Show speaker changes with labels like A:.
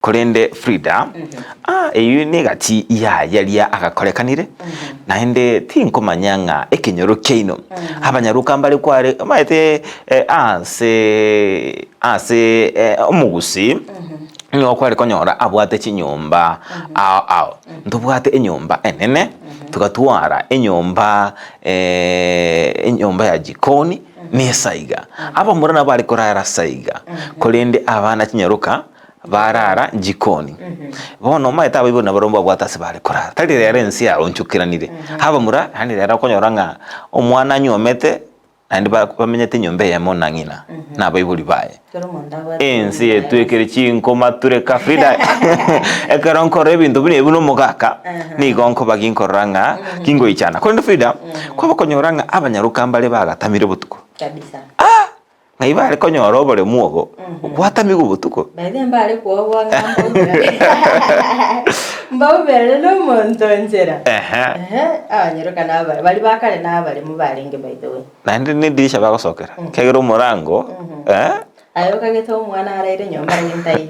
A: Korende Frida, ah, eyio negati yaye aria agakorekanire, naende tinkomanya ng'a ekenyoro kiaino abanyaroka mbare kware omanyete eh, ase ase eh, omogusii nigo kware konyora abwate chinyomba ao ao. Ntobwate enyomba enene, togatwara enyomba enyomba ya jikoni na esaiga. Abamura nabo bare korara saiga, korende abana chinyaroka barara jikoni. Bono omanyete abaibori nabarobwo mbabwate ase bare korara, tari rero ense yaonchokeranire. Abamura yaani rero okonyora ng'a omwana anywomete naende ba bamenyete enyomba eyemo na ng'ina na abaibori baye.
B: Kera omonto abwate
A: Ense
B: enyomba yaye.
A: yetwekire chinkoma tureka Frida ekero nkorora ebinto buna ebi buna omogaka, nigo nkoba ginkorora ng'a gingoichana. Korende Frida, kwaba okonyora ng'a abanyaroka mbare bagatamire botuko.
B: Kabisa.
A: Ah! Ng'ai bare konyora oboremu obo gwatamigwe botuko?
B: By the way mbare kwoboa ng'a mbaumerane mbaumerane na omonto nchera.
A: Ehe.
B: Ehe, abanyaroka nabare baria ba kare nabaremu barenge by the way.
A: Naende ne edirisha bagosokera, ekiagera omorango eh.
B: Aye okagete omwana araire nyomba rakini taiyo.